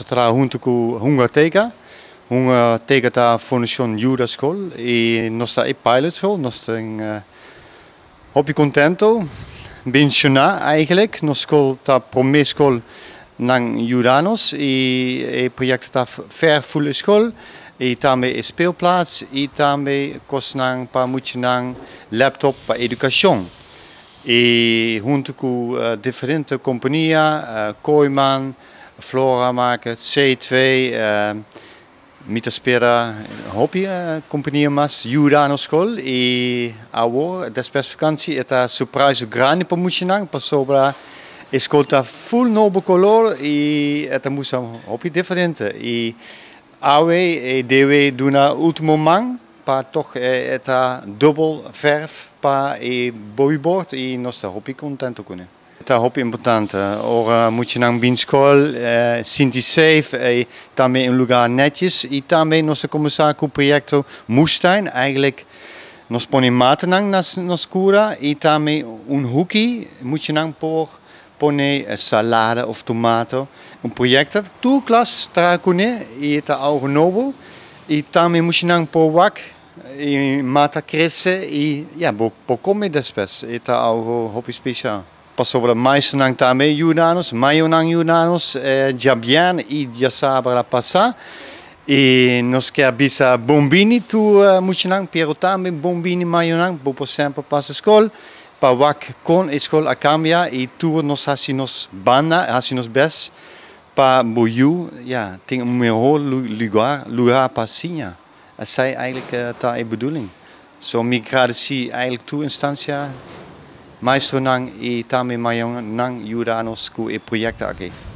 Nos a traha hunto cu Hunga Teka. Hunga Teka ta Fundacion Yuda School y nos ta e pilot school. Nos ta hopi contento, bendiciona eigenlijk. Nos school ta prome school nan yuda nos y e proyecto ta verf full school y tambe e speelplaats y tambe cosnan pa muchanan, laptop pa educacion. Y hunto cu diferente compania, Kooyman, Flora Market, C2, mi ta spera hopi compania mas yuda nos school y awor despues vakantie e ta surprise grandi pa muchanan pasobra e school ta full nobo color y e ta mustra hopi diferente y awe e debe duna ultimo man pa toch e ta dubbel verf pa e boeibord y nos ta hopi contento cune. Ta hopi importante. Ora muchanan bin school, sinti safe, tambe un lugar netjes y tambe nos a cuminsa cu proyecto Moestuin. Eigenlijk nos pone matanan na nos cura y tambe un hoekje muchanan por pone salada of tomato. Un proyecto, tur klas ta cune y ta algo nobo y tambe muchanan por wak y mata crece y ja, bo por come despues. E ta algo hopi special. Pasobra maestronan tambe yuda nos, mayornan yuda nos, diabierna y diasabra pasa. Y nos kier bisa bonbini tur muchanan, pero tambe bonbini mayornan, bo por semper pasa school, pa wak con e school a cambia y tur nos haci nos banda, haci nos best pa bo yiu, ja, tin un mihor lugar pa siña. Esey eigenlijk ta e bedoeling. So mi gradici eigenlijk tur instancia, maestronan y tambe mayornan yuda nos cu e proyecto aki.